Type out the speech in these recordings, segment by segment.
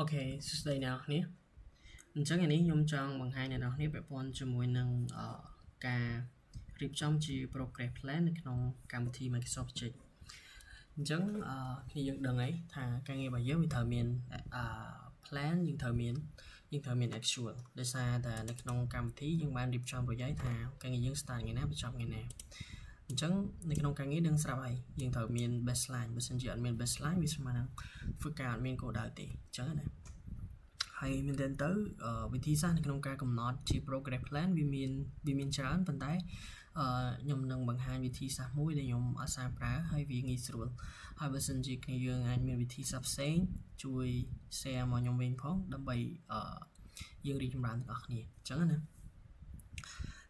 OK សួស្តីអ្នកនរគ្នាអញ្ចឹងថ្ងៃនេះខ្ញុំចង់បង្ហាញអ្នកនរគ្នាពាក់ព័ន្ធជាមួយនឹងការរៀបចំជា progress plan នៅក្នុងកម្មវិធី Microsoft Project អញ្ចឹងគ្នាយើងដឹងហើយថាការងាររបស់យើងវាត្រូវមាន plan យើងត្រូវមាន actual ដោយសារតែនៅក្នុងកម្មវិធីយើងបានរៀបចំរួចហើយថាការងារយើង start ថ្ងៃណាបញ្ចប់ថ្ងៃណាអញ្ចឹងនៅក្នុងការងារដឹងស្រាប់ហើយយើងត្រូវមាន baseline បើសិនជាអត់មាន baseline វាស្មើនឹងធ្វើការអត់មានគោលដៅទេអញ្ចឹងណាហើយមែនទែនទៅវិធីសាស្ត្រនៅក្នុងការកំណត់ជា progress plan វាមានច្រើនប៉ុន្តែខ្ញុំនឹងបង្ហាញវិធីសាស្ត្រមួយដែលខ្ញុំអាសាប្រើហើយវាងាយស្រួលហើយបើសិនជាគ្នាយើងអាចមានវិធីសាស្ត្រផ្សេងជួយ share មកខ្ញុំវិញផងដើម្បីយើងរីកចម្រើនទាំងអស់គ្នាអញ្ចឹងណា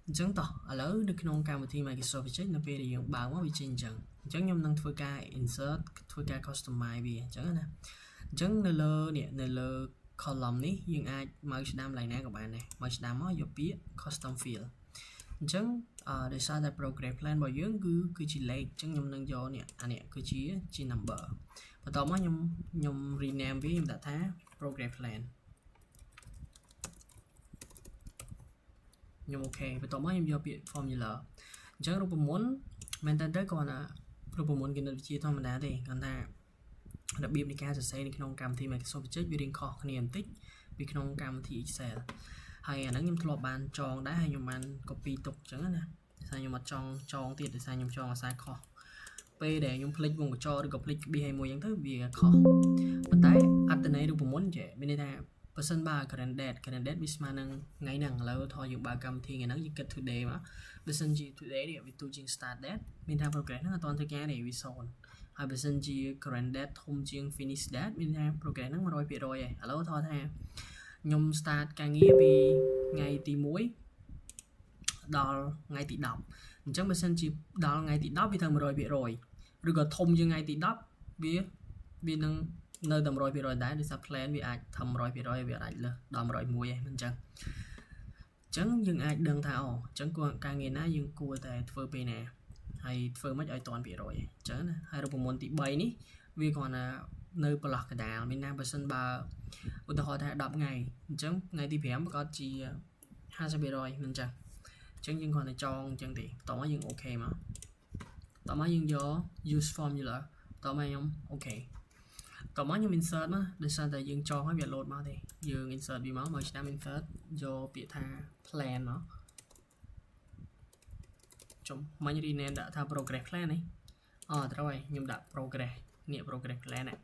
អញ្ចឹងតោះឥឡូវនៅក្នុងកម្មវិធី Microsoft Project នៅពេលដែលយើងបើកមកវាចេញអញ្ចឹងខ្ញុំនឹងធ្វើការ insert ធ្វើការ customize វាអញ្ចឹងណាអញ្ចឹងនៅលើនេះនៅលើ column នេះយើងអាចមកស្ដាំឡើងណាក៏បានដែរមកស្ដាំមកយកពាក្យ custom field អញ្ចឹងដោយសារតែ progress plan របស់យើងគឺជាលេខអញ្ចឹងខ្ញុំនឹងយកនេះអានេះគឺជា number បន្ទាប់មកខ្ញុំ rename វាខ្ញុំដាក់ថា progress plan ខ្ញុំ OK បន្ទាប់មកខ្ញុំយកពាក្យ formula អញ្ចឹងរូបមន្តមែនតើទៅគ្រាន់តែរូបមន្តគណិតវិទ្យាធម្មតាទេគ្រាន់តែរបៀបនៃការសរសេរនៅក្នុងកម្មវិធី Microsoft Project វារៀងខុសគ្នាបន្តិចពីក្នុងកម្មវិធី Excel ហើយអាហ្នឹងខ្ញុំធ្លាប់បានចងដែរហើយខ្ញុំបាន copy ទុកអញ្ចឹងណាដោយសារខ្ញុំអត់ចង់ចងទៀតដោយសារខ្ញុំចងអាសាខុសពេលដែលខ្ញុំភ្លេចវងកញ្ចក់ឬក៏ភ្លេចក្បៀសឲ្យមួយអញ្ចឹងទៅវាខុសប៉ុន្តែអត្ថន័យរូបមន្តចេះមានន័យថាបើសិនបើ current date វាស្មើនឹងថ្ងៃហ្នឹងឥឡូវថយយើងបើកកម្មវិធីថ្ងៃហ្នឹងយើងគិត today មកបើសិនជា today នេះវាទូជាង start date មានថា progress ហ្នឹងអត់ទាន់ធ្វើការទេវា0ហើយបើសិនជា current date ធំជាង finish date មានថា progress ហ្នឹង100%ហើយឥឡូវថយថាខ្ញុំ start ការងារពីថ្ងៃទី1ដល់ថ្ងៃទី10អញ្ចឹងបើសិនជាដល់ថ្ងៃទី10វាត្រូវ100%ឬក៏ធំជាងថ្ងៃទី10វានឹងនៅតែ100%ដែរដោយសារ plan វាអាចធ្វើ100%វាអាចលើសដល់101ឯងមិនអញ្ចឹងអញ្ចឹងយើងអាចដឹងថាអូអញ្ចឹងការងារណាយើងគួរតែធ្វើពេលណាហើយធ្វើម៉េចឲ្យតាន់ភាគរយអញ្ចឹងណាហើយរូបមន្តទី3នេះវាគ្រាន់តែនៅប្រឡោះកដាលមានណាបើសិនបើឧទាហរណ៍ថា10ថ្ងៃអញ្ចឹងថ្ងៃទី5ប្រកាសជា50%មិនអញ្ចឹងអញ្ចឹងយើងគ្រាន់តែចងអញ្ចឹងទេបន្ទាប់មកយើង OK មកបន្ទាប់មកយើងយក use formula បន្ទាប់មកខ្ញុំ OK បន្ទាប់មកខ្ញុំ insert មកដោយសារតែយើងចងហើយវា load មកទេយើង insert វាមកឆ្នាំ insert យកពាក្យថា plan មកចំមិញ rename ដាក់ថា progress plan នេះអត្រូវហើយខ្ញុំដាក់ progress នេះ progress plan ណា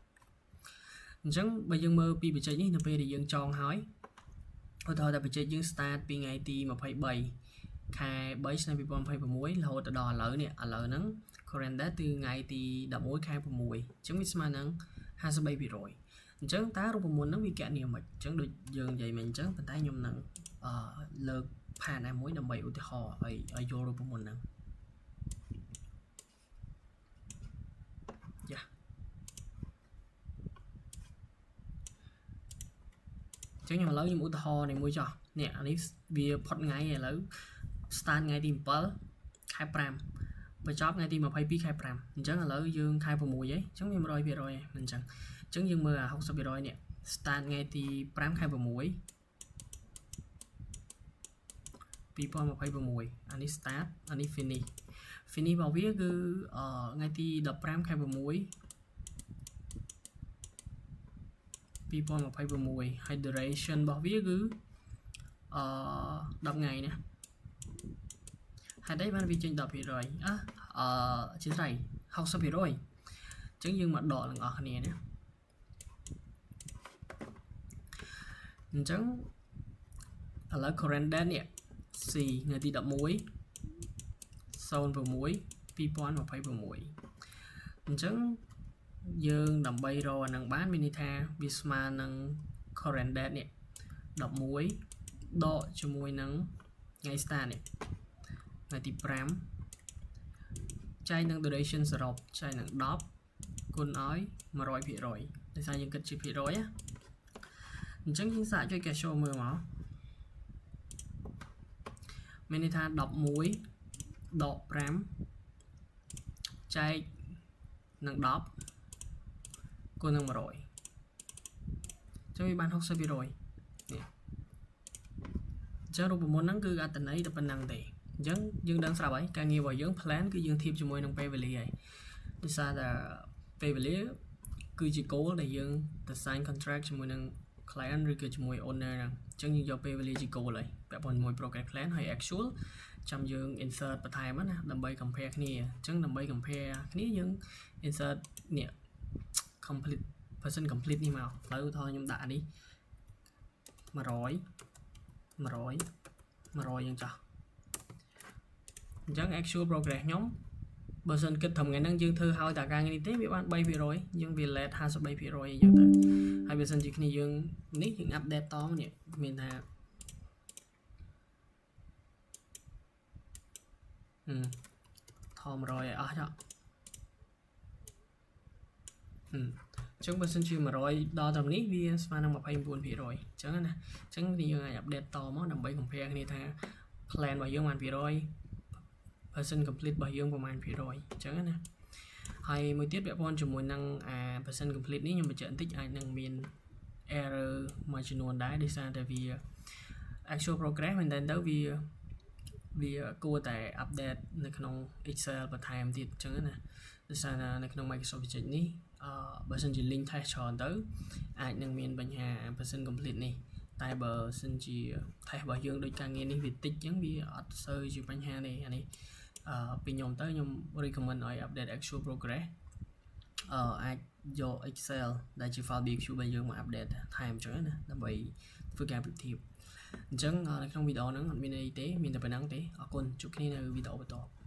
អញ្ចឹងបើយើងមើលពីបច្ចេកនេះនៅពេលដែលយើងចងហើយឧទាហរណ៍ថាបច្ចេកយើង start ពីថ្ងៃទី23ខែ3ឆ្នាំ2026រហូតដល់ឥឡូវនេះឥឡូវហ្នឹង current date គឺថ្ងៃទី11ខែ6អញ្ចឹងវាស្មើនឹង53%អញ្ចឹងតើរូបមន្តហ្នឹងវាកណនាមិនអញ្ចឹងដូចយើងនិយាយមិញអញ្ចឹងប៉ុន្តែខ្ញុំនឹងលើកផានណាមួយដើម្បីឧទាហរណ៍ឲ្យយល់រូបមន្តហ្នឹងយ៉ាអញ្ចឹងខ្ញុំឥឡូវខ្ញុំឧទាហរណ៍នេះមួយចុះនេះអានេះវាផុតថ្ងៃឥឡូវ start ថ្ងៃទី7ខែ5បញ្ចប់ថ្ងៃទី22ខែ5អញ្ចឹងឥឡូវយើងខែ6ហីអញ្ចឹងវា100%ហីមិនអញ្ចឹងអញ្ចឹងយើងមើលអា60%នេះ start ថ្ងៃទី5ខែ6 2026អានេះ start អានេះ finish របស់វាគឺថ្ងៃទី15ខែ6 2026ហើយ duration របស់វាគឺ10ថ្ងៃណាហេតុអីបានវាចេញ10%ជាស្រ័យ60%អញ្ចឹងយើងមកដកទាំងអស់គ្នាណាអញ្ចឹងឥឡូវ current date នេះ C ថ្ងៃទី11 06 2026អញ្ចឹងយើងដើម្បីរកអានឹងបានមានន័យថាវាស្មើនឹង current date នេះ11ដកជាមួយនឹងថ្ងៃ start នេះថ្ងៃទី5ចែកនឹង duration សរុបចែកនឹង10គុណឲ្យ100%ដោយសារយើងគិតជាភាគរយណាអញ្ចឹងយើងសាកជួយ cash flow មើលមកមានន័យថា11ដក5ចែកនឹង10គុណនឹង100 ចឹងវាបាន60%នេះអញ្ចឹងរូបមន្តហ្នឹងគឺអត្ថន័យតែប៉ុណ្្នឹងទេអញ្ចឹងយើងដឹងស្រាប់ហើយការងាររបស់យើង plan គឺយើងធៀបជាមួយនឹងពេលវេលាហើយដោយសារតែពេលវេលាគឺជា goal ដែលយើងទៅ sign contract ជាមួយនឹង client ឬក៏ជាមួយ owner ហ្នឹងអញ្ចឹងយើងយកពេលវេលាជា goal ហើយពាក់ព័ន្ធជាមួយ progress plan ហើយ actual ចាំយើង insert បន្ថែមណាដើម្បី compare គ្នាអញ្ចឹងដើម្បី compare គ្នាយើង insert នេះ complete percent complete នេះមកឥឡូវឧទាហរណ៍ខ្ញុំដាក់អានេះ100 100 100យើងចោះអញ្ចឹង actual progress ខ្ញុំបើសិនគិតត្រឹមថ្ងៃហ្នឹងយើងធ្វើហើយតែការងារនេះទេវាបាន3%យើងវា late 53%អីចឹងទៅហើយបើសិនជាគ្នាយើងនេះយើង update តនេះមានថាថ100ឲ្យអស់ចុះអញ្ចឹងបើសិនជា100ដល់ត្រឹមនេះវាស្មើនឹង29%អញ្ចឹងណាអញ្ចឹងយើងអាច update តមកដើម្បី compare គ្នាថា plan របស់យើងបាន200 percent complete របស់យើងប្រហែលភាគរយអញ្ចឹងណាហើយមួយទៀតពាក់ព័ន្ធជាមួយនឹងអា percent complete នេះខ្ញុំបញ្ជាក់បន្តិចអាចនឹងមាន error មួយចំនួនដែរដោយសារតែវា actual progress មែនតើទៅវាវាគួរតែ update នៅក្នុង Excel បន្ថែមទៀតអញ្ចឹងណាដោយសារនៅក្នុង Microsoft Project នេះអឺបើសិនជា link test ច្រើនទៅអាចនឹងមានបញ្ហា percent complete នេះតែបើសិនជា test របស់យើងដូចការងារនេះវាតិចអញ្ចឹងវាអត់សូវជាបញ្ហាទេអានេះអឺពីខ្ញុំទៅខ្ញុំ recommend ឲ្យ update actual progress អឺអាចយក Excel ដែលជា file BQ របស់យើងមក update ថែមអញ្ចឹងណាដើម្បីធ្វើការប្រៀបធៀបអញ្ចឹងនៅក្នុងវីដេអូហ្នឹងអត់មានអីទេមានតែប៉ុណ្្នឹងទេអរគុណជួបគ្នានៅវីដេអូបន្ត។